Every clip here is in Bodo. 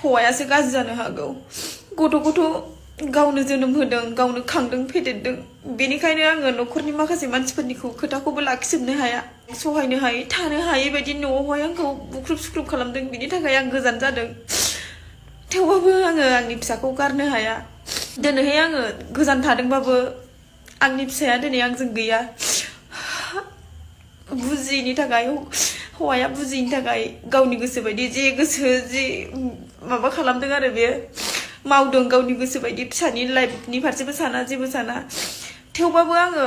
हौवायासो गाज्रि जानो हागौ गथ'खौथ' गावनो जोनोम होदों गावनो खांदों फेदेरदों बेनिखायनो आङो न'खरनि माखासे मानसिफोरनिखौ खोथाखौबो लाखिजोबनो हाया सहायनो हायै थानो हायै बायदि न'आवहाय आंखौ बुख्रुब सुख्रुब खालामदों बिनि थाखाय आं गोजान जादों थेवबाबो आङो आंनि फिसाखौ गारनो हाया दिनैहाय आङो गोजान थादोंबाबो आंनि फिसाया दिनै आंजों गैया बुजियैनि थाखाय हौवाया बुजियैनि थाखाय गावनि गोसो बायदि जे गोसो जे माबा खालामदों आरो बे मावदों गावनि गोसो बायदि फिसानि लाइफनि फारसेबो साना जेबो साना थेवबाबो आङो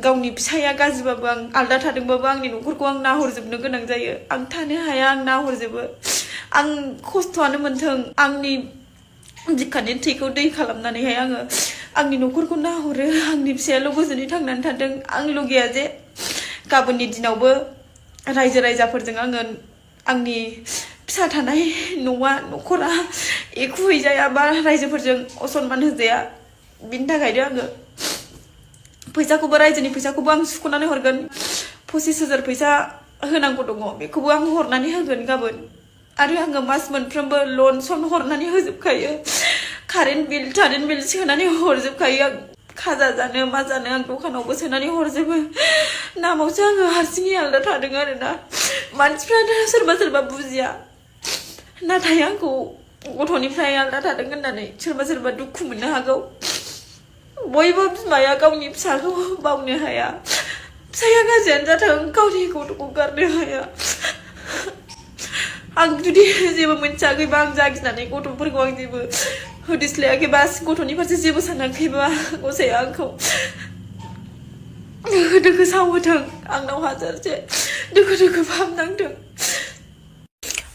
गावनि फिसाया गाज्रिबाबो आं आलदा थादोंबाबो आंनि न'खरखौ आं नाहरजोबनो गोनां जायो आं थानो हाया आं नाहरजोबो आं खस्थ'आनो मोनथों आंनि बिखानि थैखौ दै खालामनानैहाय आङो आंनि न'खरखौ नाहरो आंनि फिसायाल' गोजोनै थांनानै थादों आं लुगैया जे गाबोननि दिनावबो रायजो राजाफोरजों आङो आंनि फिसा थानाय न'आ न'खरा एखु हैजाया बा रायजोफोरजों असनमान होजाया बिनि थाखायनो आङो फैसाखौबो रायजोनि फैसाखौबो आं सुख'नानै हरगोन 25,000 फैसा होनांगौ दङ बेखौबो आं हरनानै होगोन गाबोन आरो आङो मास मोनफ्रोमबो लन सन हरनानै होजोबखायो कारेन्ट बिल सोनानै हरजोबखायो आं खाजा जानो मा जानो आं दखानावबो सोनानै हरजोबो नामावसो आङो हारसिङै आलदा थादों आरोना मानसिफ्रानो सोरबा सोरबा बुजिया नाथाय आंखौ गथ'निफ्राय आलदा थादों होननानै सोरबा सोरबा दुखु मोननो हागौ बयबो बिमाया गावनि फिसाखौ बावनो हाया फिसाया गाज्रियानो जाथों गावनि गथ'खौ गारनो हाया आं जुदि जेबो मोनथियाखैबा आं जागिनानै गथ'फोरखौ आं जेबो होदिस्लायाखैबा गथ'नि फारसे जेबो सानाखैबा गसाया आंखौ दोखो दोखो सावहोथों आंनाव हाजारसे दोखो दोखो फाहामनांथों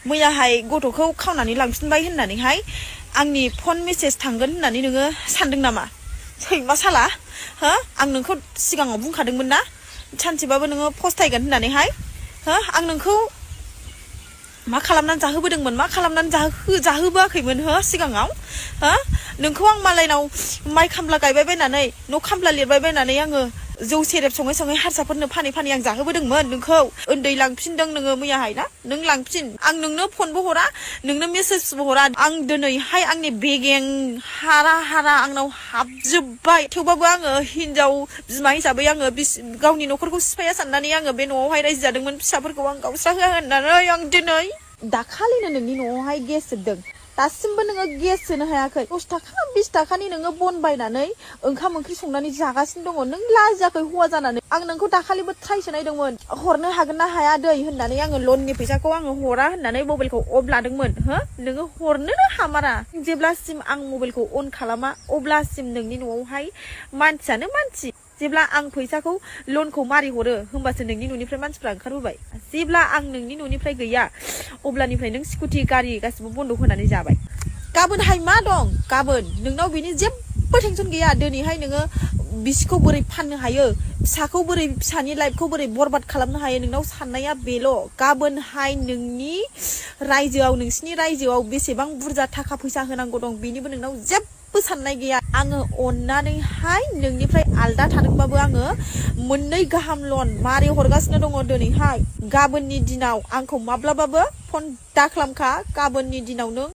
मैयाहाय गथ'खौ खावनानै लांफिनबाय होननानैहाय आंनि फन मेसेज थांगोन होननानै नोङो सानदों नामा सैमा साला हो आं नोंखौ सिगाङाव बुंखादोंमोन ना सानसेबाबो नोङो फस्थायगोन होननानैहाय हो आं नोंखौ मा खालामनानै जाहोबोदोंमोन मा खालामनानै जाहोबोआखैमोन हो सिगाङाव हो नोंखौ आं मालायनाव माइ खामला गायबाय बायनानै न' खामला लिरबाय बायनानै आङो जौ सेरेब सङै सङै हारसाफोरनो फानै फानै आं जाहोबोदोंमोन नोंखौ उन्दै लांफिनदों नोङो मैयाहाय ना नों लांफिन आं नोंनो फनबो हरा नोंनो मेसेजबो हरा आं दिनैहाय आंनि बेगें हारा हारा आंनाव हाबजोब्बाय थेवबाबो आङो हिनजाव बिमा हिसाबै आङो गावनि न'खरखौ सिफाया साननानै आङो बे न'आवहाय रायजो जादोंमोन फिसाफोरखौ आं गावस्रा होआ होननानै आं दिनै दाखालिनो नोंनि न'आवहाय गेस जोबदों दासिमबो नोङो गेस सोनो हायाखै 10 थाखा 20 थाखानि नोङो बन बायनानै ओंखाम ओंख्रि संनानै जागासिनो दङ नों लाजियाखै हौवा जानानै आं नोंखौ दाखालिबो ट्राइसो नायदोंमोन हरनो हागोन ना हाया दै होननानै आङो लननि फैसाखौ आङो हरा होननानै मबाइलखौ अफ लादोंमोन हो नोङो हरनोनो हामारा जेब्लासिम आं मबाइलखौ अन खालामा अब्लासिम नोंनि न'आवहाय मानसियानो मानसि जेब्ला आं फैसाखौ लनखौ मारि हरो होमबासो नोंनि न'निफ्राय मानसिफ्रा ओंखारबोबाय जेब्ला आं नोंनि न'निफ्राय गैया अब्लानिफ्राय नों स्कुटि गारि गासिबो बन्द होनानै जाबाय गाबोनहाय मा दं गाबोन नोंनाव बेनि जेबो टेनसन गैया दिनैहाय नोङो बिसिखौ बोरै फाननो हायो फिसाखौ बोरै फिसानि लाइफखौ बोरै बरबाद खालामनो हायो नोंनाव साननाया बेल' गाबोनहाय नोंनि रायजोआव नोंसिनि रायजोआव बेसेबां बुरजा थाखा फैसा होनांगौ दं बेनिबो नोंनाव जेबो साननाय गैया आङो अननानैहाय नोंनिफ्राय आलदा थादोंबाबो आङो 2 गाहाम लन मारै हरगासिनो दङ दिनैहाय गाबोननि दिनाव आंखौ माब्लाबाबो फन दाखालामखा गाबोननि दिनाव नों